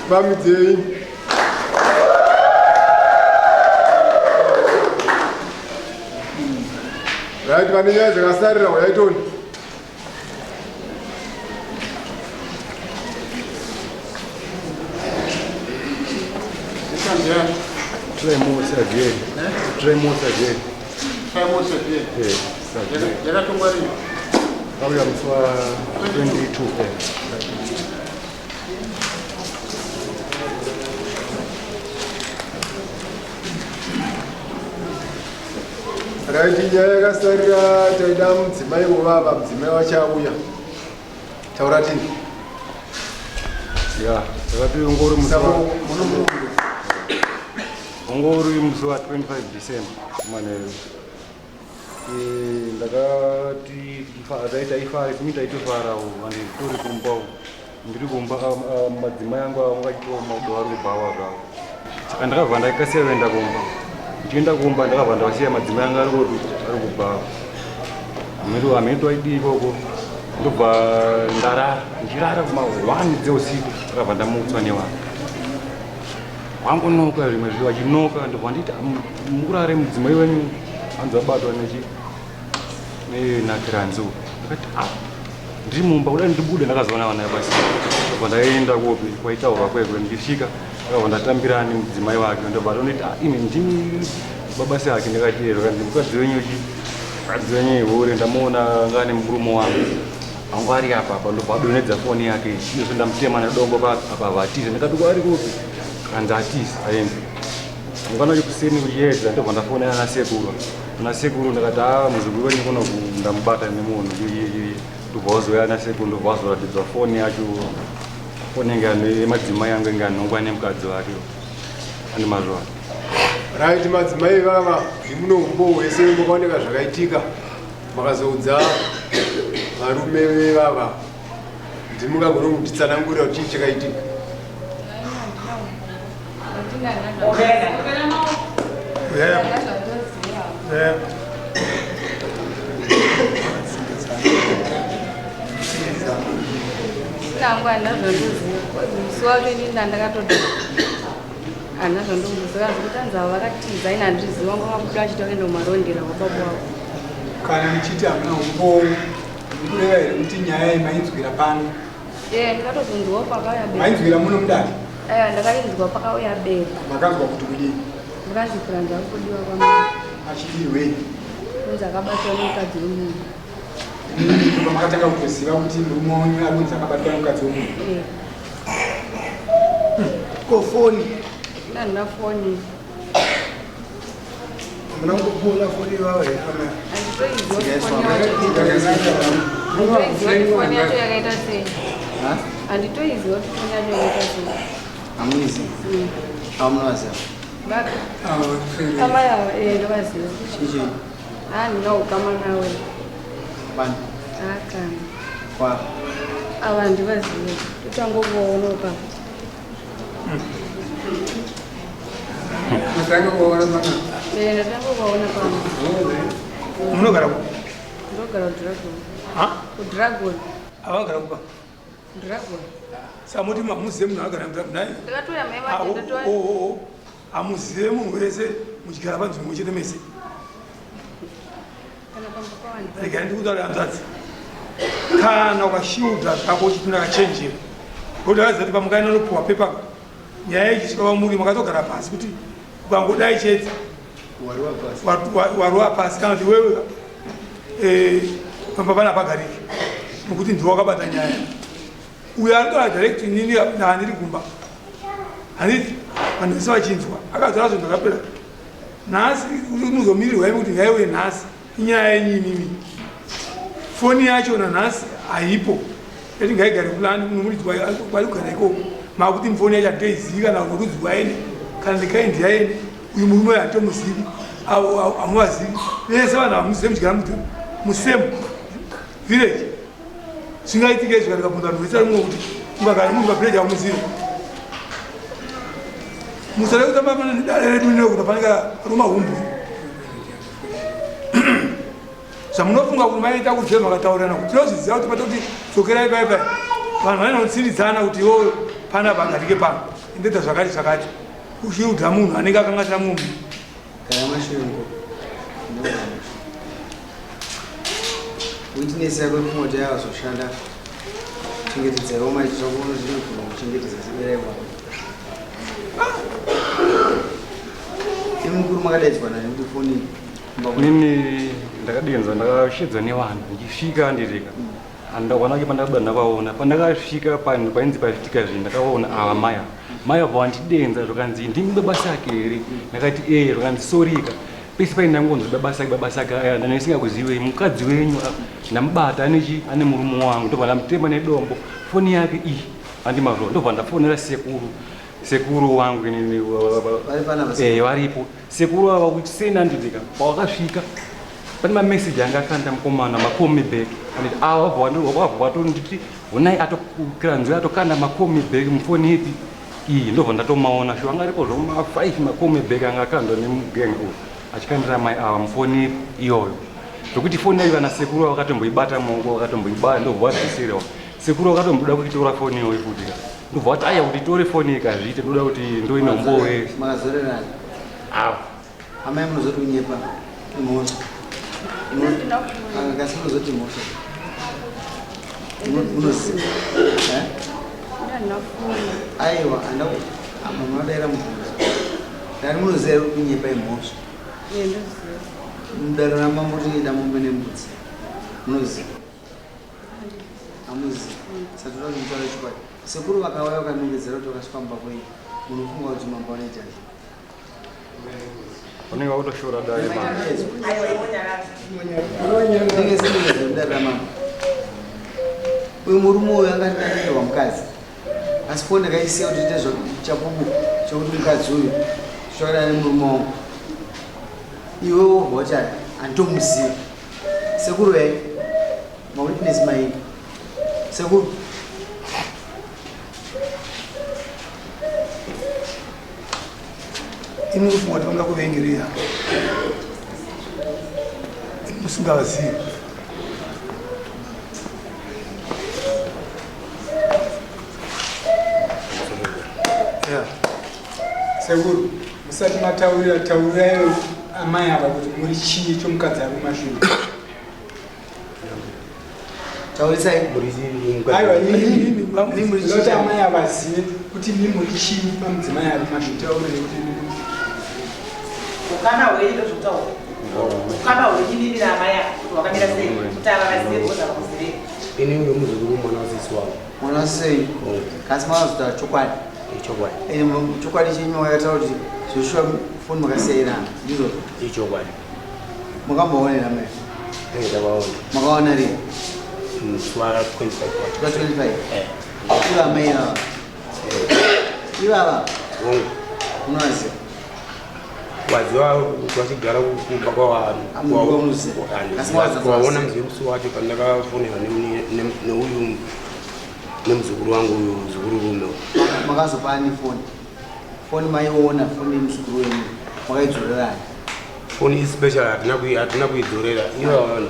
Vamidzei. Right, vane nyaya dzakasarira huyai toni. Try more again. Try more again. Try more again. Yeah. Again. Yakatongwa rini? Kauya musi wa 22. Eh. Right, nyaya yakasarira taida mudzimai wovava mudzimai wacho auya. Taura tini. Ya, takati ungori musi wa ungori musi wa 25 December manheru. Eh, ndakati taifara imi taitofarawo and tori kumba ndiri kumba madzimai angu anga achitooma kudo vari kubhawa zvavo saka ndakabva ndakasiya kuenda kumba ndichienda kumba ndakabva ndavasiya madzimai anga ari kopi ari kubhawa hameno twaidii ikoko ndobva ndarara ndichirara kuma 1 dzeusiku ndakabva ndamutswa nevanhu Wangonoka zvimwe zviyo vachinoka ndobva nditi mukurare mudzimai wenyu hanzi abatwa nechi nenakiranzi uku ndakati a ah, ndiri mumba kuda ndibude ndakazoona vana basi ndobva ndaenda kupi kwaitaurwa kwekwe ndichisvika ndakabva ndatambira nemudzimai wake ndobva atonditi ah, imi ndimi baba seake ndakati ero kanzi mukadzi wenyu chi mukadzi wenyu ihure ndamuona anga nemurume wangu Wangu ari apa apa ndobva adonhedza foni yake izvo ndamutema nedombo pa apa vatiza ndikati ko ari kupi kanzi atiza aenda mangwana acho kuseni kuchiedza ndobva ndafonera ana sekuru ana sekuru ndakati a muzukuru wenyu kuno ndamubata nemunhu ndobva wazouya ana sekuru ndobva wazoratidzwa foni yacho foni yange yemadzimai yangu inge anhongwa nemukadzi wake ane mazuva Right, madzimai vava ndimuno umbowo hwese makaoneka zvakaitika Makazoudza varume vevava ndimungagona kutitsanangurira kuti chii chakaitika. Yeah. Yeah. Tangu handina zvandoziva musi wacho ini ndandakatoda handina zvandoziva zvekuti anzi avo vakatiza ini handizviziva ngo vabuda vachita kuenda kumarondera kwababa wavo Kana muchiti hamuna umbowo, mukureva here kuti nyaya iyi mainzwira pano? Eh, ndakatozonzwawo pakauya bepa. Mainzwira muno mudare? Aiwa, ndakainzwa pakauya bepa. Makanzwa kuti kudii? Ndakanzi Franz ari kudiwa kwamai. Achidirwei? Kunzi akabatwa nemukadzi wemunhu. Ndipo makatanga kutoziva kuti murume wenyu ari kunzi akabatwa nemukadzi wemunhu? Eh. Ko foni? Ndandina foni. Hamuna kuona foni ivavo here amai? Handitoiziva foni yacho yakaita sei. Handitoiziva kuti foni yacho yakaita sei. Hamuizivi? Amunovaziva? Baba. Amai ava eh ndovaziva. Chii? Ah ndina ukama nawe. Bani? Ah kana. Kwa? Ava handivazivi. Totangokuvaona papa. Matanga kuona pana. Eh, ndatanga kuona pana. Munogara kupi? Ndogara kuDragon. Ha? KuDragon. Avagara kupa? Dragon. Samuti mamuzive munhu agara kuDragon naye? Ndakatouya mai vake ndatoa. Oh oh oh. Amuzive munhu wese muchigara panzvimbo chete mese. Kana pamba pavanhu. Regai ndikutaure hanzvadzi. Kana ukashiudha zvako uchiti ndakachenjera. Ngokuti akaziva kuti pamukaenda unopuwa pepa nyaya ichisvika kwamuri makatogara pasi kuti ukangodai chete warova pasi kana kuti wewe eh, pamba pana pagariki nokuti ndiwe wakabata nyaya uyo anotaura direct inini handiri kumba handiti vanhu vese vachinzwa akatora zvinhu zvakapera nhasi muzomirirwa imi kuti ngaiuye nhasi inyaya yenyu imimi foni yacho nanhasi haipo yati ngaigare kulani muridzi kwari kugara ikoko makuti mfoni yacho handitoizivi kana norudzi rwaene Kana ndikaindi yaini uyu murume uyu handitomuzivi, hamuvazivi vese vanhu hamuzive muchigara musame village. Zvingaitike izvi kana ndikabvunza vanhu vese vari mumwe kuti ungagara munhu pavillage haumuzivi. Musade kutamba dare redu rino kuti panenge rumahumbwe. Zvamunofunga kuti maita kuti makataurirana kuti tinozviziva kuti patoti dzokerai pai pai vanhu vanotsiridzana kuti iwo panapa agarike pano indoita zvakati zvakati uchiudza munhu anenge akanga asina mumwe munhu. Gara mashure Witness yako ipfungwa kuti yakazoshanda chengetedzaiwo maitiro kuno zvinogona kuchengetedza ziberai wako. Imi mukuru makadaidzwa nani kuti foni Nini ndakadenzwa ndakashedzwa nevanhu ndichisvika ndirika andawanake pandakabuda ndakaona pandakasvika panhu painzi paitika zvinhu ndakaona ava mai ava mai ava vandidenza zvakanzi ndimi baba sake here ndakati ee zvakanzi sorika pese paini ndangonzi baba sake baba sake aya ndanisingakuziwei mukadzi wenyu ndamubata anechi ane murume wangu ndobva ndamutema nedombo foni yake iyi andimazvo ndobva ndafonera sekuru sekuru wangu inini varipo Sekuru ava kuti sei nandidika pawakasvika pane mameseji anga akanda mukomana macall me back anditi ava vabva vatonditi honai atokira nzira atokanda macall me back mufoni ipi iyi ndobva ndatomaona shuwa anga aripo zvoma 5 macall me back anga akandwa nemugeng uyu achikandira mai ava mufoni iyoyo zvekuti foni yayo kana sekuru ava vakatomboibata maoko vakatomboibaya ndobva vadzisirewa sekuru vakatomboda kuitora foni iyoyo futi ka ndobva vati aya kuti tore foni ikazviite ndoda kuti ndoine umbowe makazorerana ava amai munozoti kunyepa imhosva kasi munozoti mhosva munoziva eh? Aiwa anda munodaira mubvunzo ndani munoziva here kunyepa imhosva mudare ramambo tinoida mombe nembudzi munoziva Hamuzi. Saka toda kuti mutaure chokwadi. Sekuru vakauya vakanongedzera kuti vakasvika mumba kwenyu. Munofunga kuti mambo vanoita sei? Vanenge vakutoshora dare manje. Ndinge sindingeze mudare ramambo. Uyu murume uyu anga ndinanyewa mukadzi. Asi foni ndakaisiya kuti ite chapupu chokuti mukadzi uyu zvakadai nemurume wangu. Iwe wobva wati handitomuzivi. Sekuru eh ma witness mai sekuru Imi kufunga kuti vangakuvengereya musingavazivi. Yeah. Sekuru, musati mataurira taurirai amai ava kuti muri chii chomukadzi ari kumashure. Taurisai. Aiwa, ini muri chii? Amai ava zive kuti imi muri chii pamudzimai ari kumashure. Taurirai kuti imi Ukama hwenyu ndozvokutaura. Ukama hwenyu nini naamai ava kuti hwakamira sei kuti ava vazive because havakuzivei. Ini uyo muzukuru mwana wasisi wavo. Mwana sei? Kasi makazotaura chokwadi. Ichokwadi. Ende chokwadi chenyu makataura kuti zveshuwa foni makasiyairana ndizvo? Ichokwadi. Makamboonera mai? Eh, ndakaona. Makaona rini? Musi wa 25. Wa 25? Eh. Iva mai ava. Eh. Ivava. Hongu. Unovaziva? Waziva kuti vachigara kumba kwavanhu. Waona musi wacho pandakafonera neuyu nemuzukuru wangu uyu muzukuru rume. Makazopani foni? Foni maiona foni yemuzukuru wenyu makaidzorerani? Foni special hatina kuidzorera. Ivo vanhu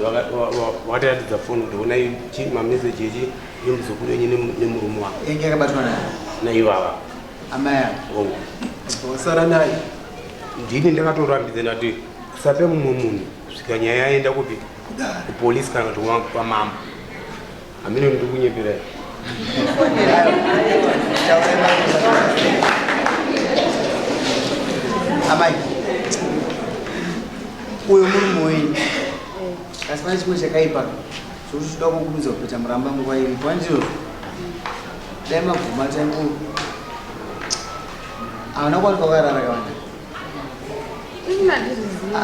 vakatiratidza foni kuti onai mameseji echi yemuzukuru wenyu nemurume wako. Yange yakabatwa naye? Naivava. Amai ava? Hongu. Wasara naye? Ndini ndakatorambidza ndati usape mumwe munhu kusvika nyaya yaenda kupi? Kupolisi kana kuti kwamambo. Hameno ndiri kunyeperai. Amai, uyo murume wenyu asi pane chimwe chakaipa zvokuti toda kukurumidza kupeta muramba nguva iripo andizvo dai mabvuma taingo havana kuwanikwa vakarara kavana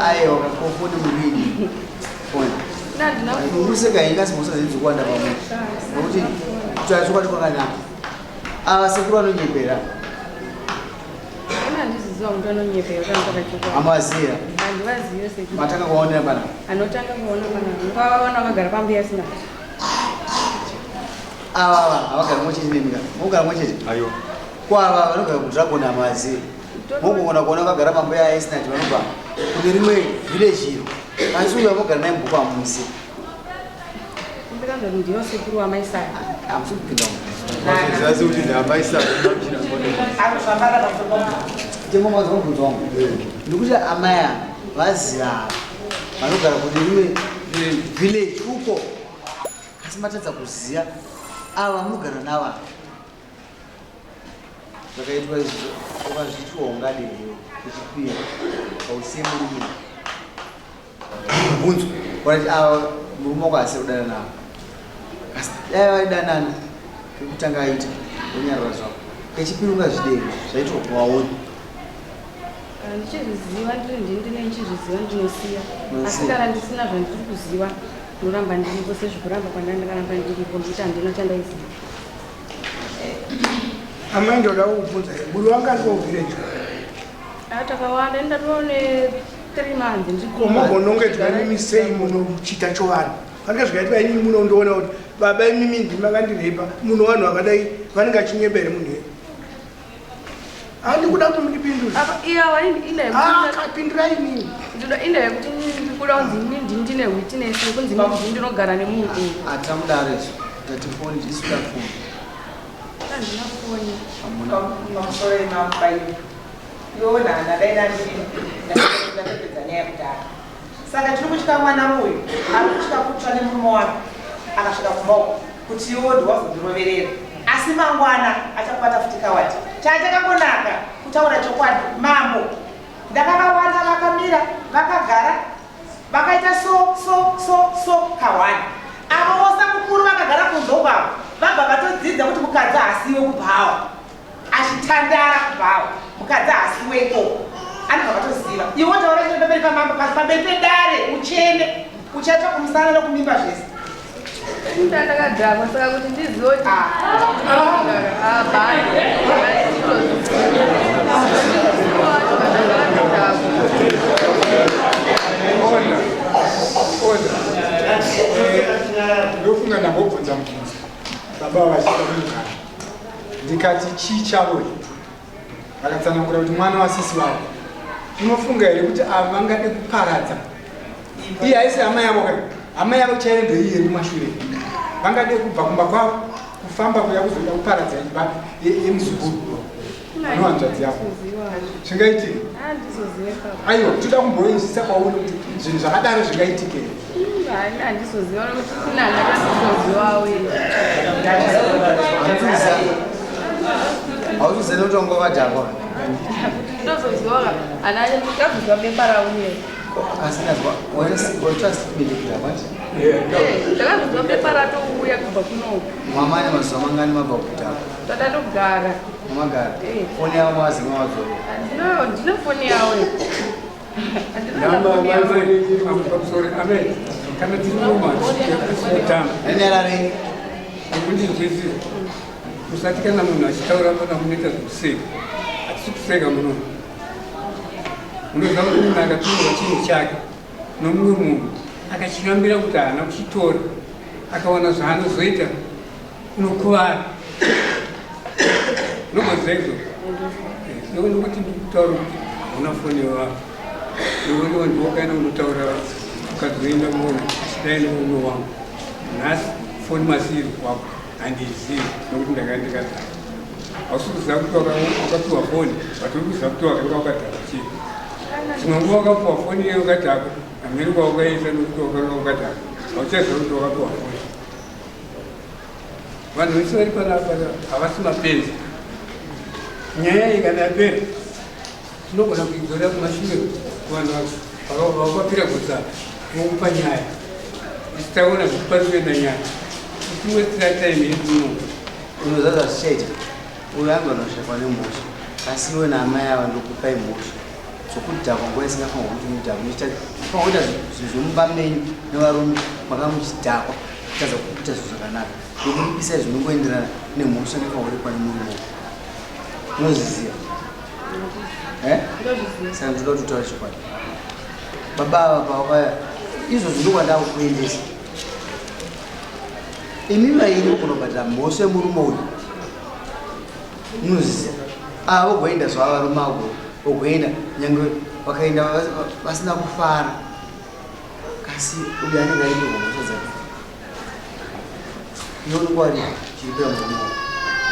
aiwa kakofoni muviri foni uruseka henyu kasi mhosva dzenyu dzikuwanda pamwe nokuti kutaura chokwadi kwakanaka ava sekuru vanonyepera. Handiziva kuti anonyepera kuti anotaura chokwadi. Amaziya. Handivazive sekuru. Matanga kuonera pana. Anotanga kuona pana. Ndakavaona vakagara pambuya sina. Ava ava havagara mwe chete nemi ka. Mogara mwe chete? Aiwa. Ko ava vanogara kuDragon hamazivi. Mogona kuona vakagara pambuya Esnat vanobva kune rimwe village iro. Asi uyo amogara naye mubhuku hamuzivi. Ndikanzwa kuti ndiyo sekuru wamaisaya. Hamusi kupinda Zvazi kuti ndamaisa Chemomwanza mubvunzo wangu. Ndikuti amai ava vaziva ava vanogara kune rimwe village uko. Asi matadza kuziva ava munogara navo ava. Zvakaitwa izvi ukazviitwa ungade here kechipiri hausiye murume. Mubvunzo wanati ava murume wako haasi kudana navo. Asi dai vaidanana kekutanga aita wonyarara zvako. Kechipiri ungazvidei zvaitwa kuvaoni. Kana ndichizviziva ndiri ndini ndine ndichizviziva ndinosiya. Asi Unosiya. kana ndisina zvandiri kuziva ndinoramba ndiripo sezvekuramba kwandanga ndakaramba ndiripo nekuti handina chandaiziva. Amai, ndoda kukubvunza, buri wanga ari kuvillage? Ah, takawanda, ndatone 3 months ndiri Komogonongedzwa imimi sei munochita chovanhu vanenge zvikaitwa? Imimi munondoona kuti baba imimi ndimakandirepa muno, vanhu vakadai vanenge achinyebere munhu here? Handikuda kuti mundipindure. Iyawa Ah, pindurai imimi. Inda yekuti ndikuda kunzi ini ndini ndine witness yekunzi ini ndini ndinogara nemunhu uyu. Hatamudaro izvo, tati foni, isuda foni. Handina foni. Hamuna. Pamusoro yemambairo iwo nhana, dai nandiri ndapedza nyaya kudhara. Saka tiri kutya mwana uyu ari kutya kutsva nemurume wake akasvika kumba uko kuti iwo ndiwazondiroverera, asi mangwana achakubata futi kawati. Chachakangonaka kutaura chokwadi, mambo. Ndakavawana vakamira vakagara vakaita so so so so kawani. Avo vose mukuru vakagara kunze ukwavo vabva vatodzidza kuti mukadzi haasiwe kubhawa achitandara kubhawa, mukadzi haasiweko. Anobva vatoziva. Iwe taura chino pamberi pamambo, pamberi pedare, uchene uchatsva kumusana nokumimba zvese. Ndakadhakwa, saka kuti ndizive kuti abhani. Order. Order. Ndofunga ndambobvunza mubvunzo baba vachida kumugara, ndikati chii chavo? Vakatsanangura kuti mwana wasisi vavo. Unofunga here kuti ava vangade kuparadza? Iye haisi hama yavo kai, hama yavo chaiyo ndoiyi iri kumashure. Vangade kubva kumba kwavo kufamba kuya kuzoda kuparadza imba yemuzukuru anohanzvadzi yavo? Zvingaitika? Handizozive papa. Aiwa, toda kumboizvisa kwauri kuti zvinhu zvakadaro zvingaitike. Handizoziva nokuti kuna ndakasizozivawo. Hauziva nekuti wanga wakadhakwa? Kuti ndinozoziva ana ndikazoziva bepa rauye. Asi ndazwa waita statement yekudhakwa ti? Ndakazoziva bepa ratouya kubva kunoku. Mwamane mazuva mangani mabva kudhakwa? Tatatogara. Mamagara? Eh. Foni yavo mawazima wadzoro? Ndine foni yawo. Handina foni yawo. Pamusoro, amen. Kana tiri muma Nyararei. Nekundinzwisisa, musati kana munhu achitaura pana munoita zvekuseka. Hatisi kuseka muno. Munoziva kuti munhu akatorwa chinhu chake nomumwe munhu, akachirambira kuti haana kuchitora, akawana zvaanozoita, unokuvara. Unomaziva izvozvo nokuti ndikutaura kuti hauna foni yevavo, iwewe ndiwakaenda unotaura ukazoenda kuona dai nemurume wangu nhasi foni masiri kwako handizivi nokuti ndakanga ndikadhakwa. Hausi kuziva kuti wakapiwa foni, but uri kuziva kuti wakanga wakadhakwa. Chii dzimwe nguva wakapiwa foni iye wakadhakwa, hamene kwawakaisa nokuti wakanga wakadhakwa, hauchaziva kuti wakapiwa foni. Vanhu vese vari panapa havasi mapenzi. Nyaya iyi kana yapera tinogona kuidzorera kumashure kuvanhu vakapira kutsaka vokupa nyaya. Isi taona kuti pari kuenda nyaya, tiwestira time yedu muno. Unoziva zvazvichaita, uyo angonoshekwa nemhosva, asi iwe naamai ava ndokupai mhosva zvokudhakwa nguva isingafanirwa kuti mudhakwa. Muchifanira kuita zvinhu zvemumba menyu nevarume, makamuchidhakwa kutadza kuita zvinhu zvakanaka. Ndokuripisa zvinongoenderana nemhosva inofanirwa kuripwa nemurume. Unozviziva? Eh? Saka ndinoda kuti utaure chokwadi. Baba ava pavakauya izvozvi ndokwandakukuendesa. Imi vaini kunobhadhara mhosva yemurume uyu. Munozviziva. Ava vogoenda zvavo varume avo vogoenda nyange vakaenda vasina kufara. Kasi uyu anenge aipihwa mhosva dzake. Iwe unenge wari chiripira murume wako.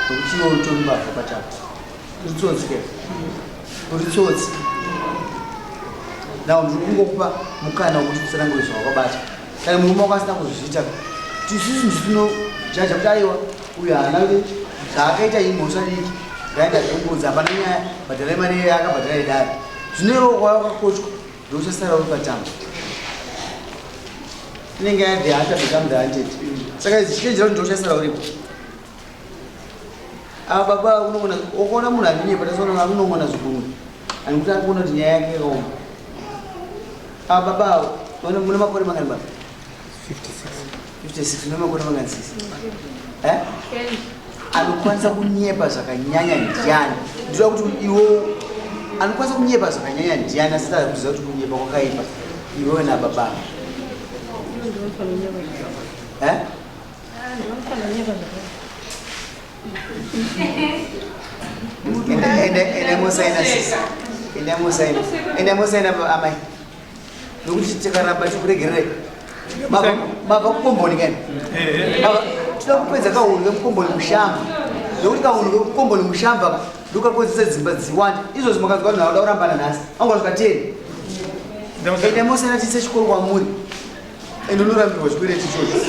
Nokuti iwe utori mbavha pachako. Uri tsotsi ke? Uri tsotsi. Now ndiri kungokupa mukana wekuti utsanangure zvawakabata. Kana murume wako asina kuzviita, isusu nditinojaja kuti aiwa uyu haana kuti zvaakaita imhosva diki ngaenda zvekuudza hapana nyaya bhadharai mari yaakabhadhara yedare. Zvino iwe wakakochwa ndouchasara uri patambo. Inenge ya the hunter become the hunted. Saka zvichichenjera kuti ndouchasara uripo. Ava baba unogona ukaona munhu anonyepa tasoona anonongona zvigunwe. Anikuti ari kuona kuti nyaya yake yakaoma. Ava baba avo mune makore mangani baba? 56. 56 mune makore mangani sisi? Eh? Anokwanisa kunyepa zvakanyanya ndiani? Ndinoda kuti iwo anokwanisa kunyepa zvakanyanya ndiani asati akuziva kuti kunyepa kwakaipa iwewe nababa. Eh? Ende musaina amai nokuti tikaramba tikuregerere mabva kukomboni kani tinoda kupedza kahunhu kekukomboni mushamba nokuti kahunhu kekukomboni mushamba ka ndokakonzesa dzimba dziwanda izvozvi makanzwa vanhu vanoda kurambana nhasi angwasvika teni ende musaina tise chikoro kwamuri Ende unorambirwa chikwereti ichocho.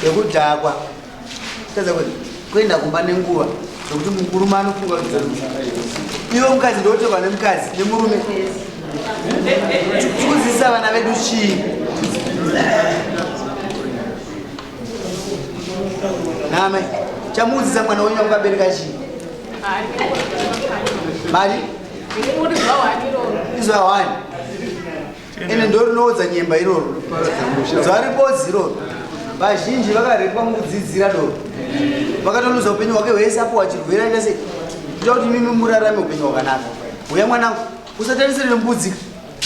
Yekudhakwa. Tadza kuenda kumba nenguva zvekuti murume anofunga kuti iwe mukadzi ndotorwa nemukadzi nemurume. Tikudzidzisa vana vedu chii? Name, chamuudzisa mwana wenyu wamukabereka chii? Mari? Izwa wani. Ende ndorinoodza nyemba iroro. Zuva ribodzi iroro. Vazhinji vakarepwa mukudzidzira doro. Vakatoluza upenyu hwake hwese apo wachirwere aita sei. Kuita kuti mimi murarame upenyu hwakanaka. Uya mwanangu, usatarisire mbudzi.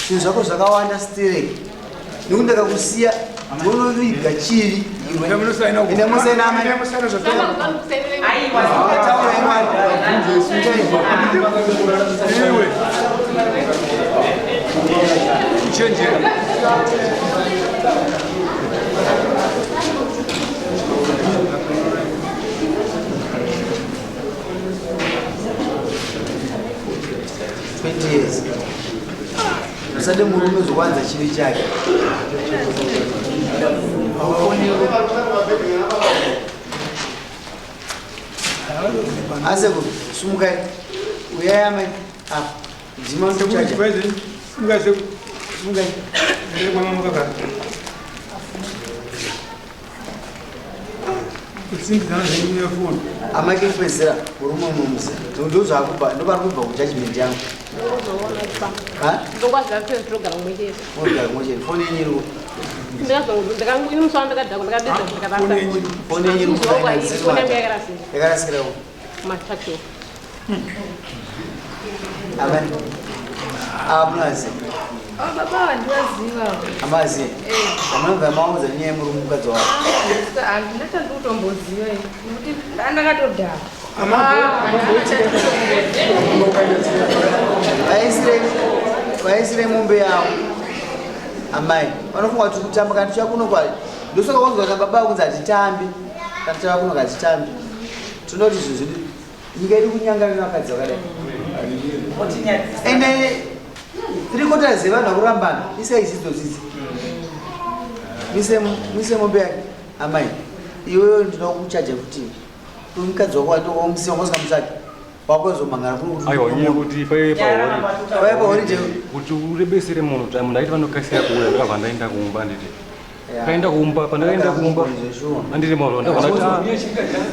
Zvinhu zvako zvakawanda stereki. Nekuti ndakakusiya unoviga chivi iwe. Ende musaina amai. Taura imwari. Iwe. Kuchenjera. Years. Usade murume zvokuwanza chivi chake. Asekuru, sumukai. Uyai amai. Apa. Dzima ndokuchaja. Sumukai sekuru. Sumukai. Ndiri mama makagara. Kutsimbidzana zvenyu nefoni. Amai kekupedzisira murume unomuziva. Ndozvaakubva, ndopari kubva kujudgment yangu. Ha? Ndokwazinogara mumwe chete. Unogara mumwe chete. Foni yenyu iri kupi? Ndakadakwa ndakadedza ndakarasa. Foni yenyu iri kupi? Foni yangu yakarasika. Yakarasikira kupi? Mataxi. Amai. Ava munovaziva? Baba vandivaziva. Amaziva? Amunobva maudza nyaya yemurume mukadzi wavo. Handina chandikutomboziva ini. Nekuti ndakatodhakwa. Vaisire mombe yavo. Amai, vanofunga kuti kutamba kana tichiva kuno kwa ndosaka wanzwa kana baba kunzi hatitambi. Kana tichiva kuno hatitambi. Tinoda kuti zvinhu zvedu nyika iri kunyangana nevakadzi vakadai. Ende three quarters yevanhu vakurambana isai dzidzo dzidzi. Mise mombe yake amai. Iwewe ndinoda kuchaja kuti mukadzi wako wamusiya wanga usikamutsvaki wakozomangara kuno kuti Aiwa nyaya kuti paive pahori Paive paholiday. kuti urebesere munhu kuti munhu aiti vanokasira kuuya ndakabva ndaenda kumba nditi kaenda kumba pandakaenda kumba andiri mauro ndakabva ndati "Ah,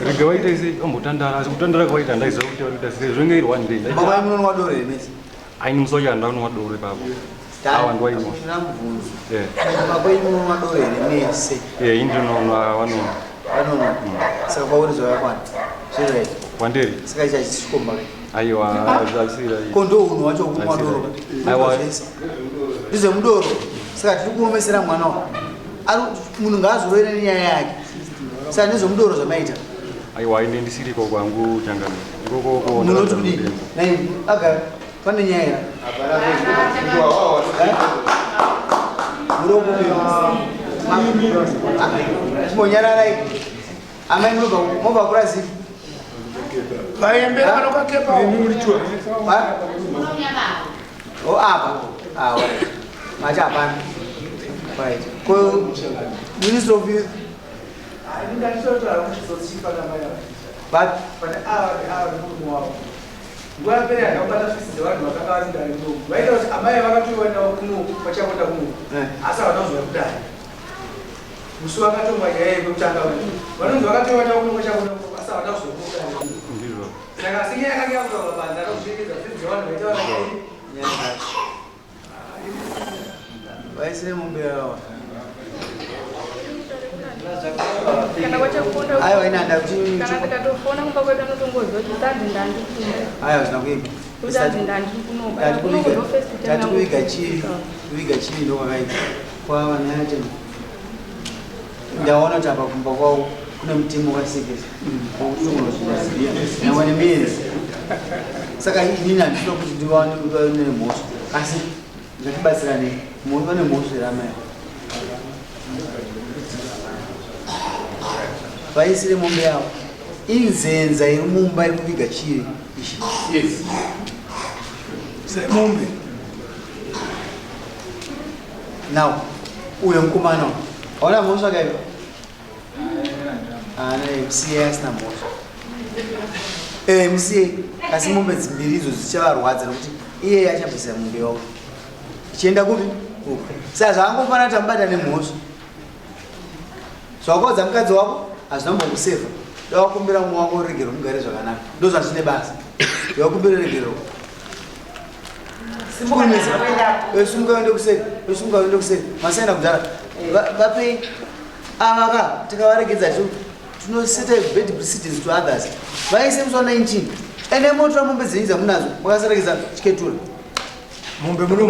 rega waita sei vambotandara asi kutandara kwaita handaiziva kuti vari kuita sei zvinenge iri one day Baba munonwa doro here mese? Aini musi wacho handanwa doro ipapo. Awa ndiwainwa. Ndina mubvunzo. Eh. Baba munonwa doro here mese? Eh, ini ndinonwa vanonwa. Vanonwa. Saka kwauri zvakakwana. Zviri right. Kwandiri? Saka ichi hachisi chikomba kai. Aiwa, hazvisira. Ko ndo unhu wacho wekumwa doro. Aiwa. Ndezvemudoro. Saka tiri kuomesera mwana wa. Ari munhu ngaazorovere nenyaya yake. Saka ndezvemudoro zvamaita. Aiwa, ini ndisiri ikoko kwangu changamire. Ikoko ko Munoti kudii? Nai aga pane nyaya here? Chimbonyararai. Amai munobva mobva kurazivi. Vaembera vanokakepa. Oh, apa. Ah, right. Macha hapana. Right. Ko Minister of Youth But pane ava neava nemurume wavo nguva yapera yandakubata fisi dzevanhu vakanga vari mudare munomu vaita kuti amai vakatouya navo kuno vachakonda kuno asi havana kuzouya kudare musi vakatongwa nyaya yekutanga vanonzi vakatouya navo kuno vachakonda kuno asi havana kuzouya kudare Ndizvo. saka asi nyaya yakanga yakutaurwa panze akazvirekedza fisi dzevanhu vaita vana vaisire mombe yavo. Kana kwachakonda. Aiwa, ina nda kuti Kana ndikatofona kumba kwedu anotongoziva kuti tanzi ndandikuno. Aiwa, zvina kuipa. Kuti tanzi ndandikuno. Tati kuviga chii? Kuviga chii ndo kwakaipa. Kwava nacho. Ndaona kuti apa kumba kwavo kune mutemo wakasekesa. Wokuti unozviziva. Nyangwe nemienzi. Saka inini handina kuti ndiwane nemhosva. Asi ngatibatsiranei. Munhu ane mhosva here amai? Vaisire mombe yavo. Inzenza iri mumba iri kuviga chiri ichi. Yes. Semombe. Now, uyo mukomana uyu, hauna mhosva kaipa? Haana, musiye asina mhosva. Eh, musiye asi mombe dzimbiri idzo dzichavarwadza nekuti iye achabvisa mombe wavo. Ichienda kupi? Uko. Saka zvaangofanira tambata nemhosva. Zvawakaudza mukadzi wako hazvina kumbokusevha. Dai wakumbira mumwe wako ruregerero mugare zvakanaka. Ndozvazvine basa. Wakumbira ruregerero. Simuka uende kuseri, simuka uende kuseri. Masaina kudhara. Vapei ava ka tikavaregedza tinoseta bad precedence to others. Vaise musi wa 19. Ende motora mombe dzenyu dzamunadzo makasaregedza chiketura. Mombe muno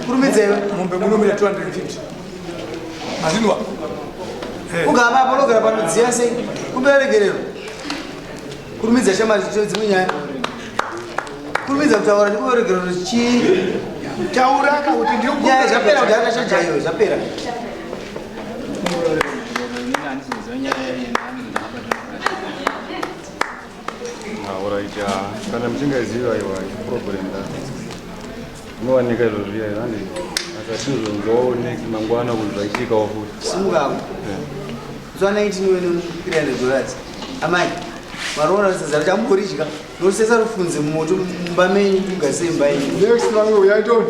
Kurumidza iwe. Mombe munomira 250. Mazinwa. Ugama apo unogara panodziya sei? Kumbira regerero. Kurumidza shama dzimwe nyaya. Kurumidza kutaura ndikumbira regerero chii? Taura ka kuti ndiri Nyaya zvapera kudhara chajayo zvapera. Alright, ah, kana muchingaziva aiwa problem da. Inowanika izvo zviya handi. Asi atinozonzwawo next mangwana kuti zvaiitikawo futi. Simuka ako. Zuva 19 iwe ne 300 dollars. Amai, maroora sadza racho amugoridya. Nosesa rufunze mumoto mumba menyu mugarise imba yenyu. Next vangu uyai toni.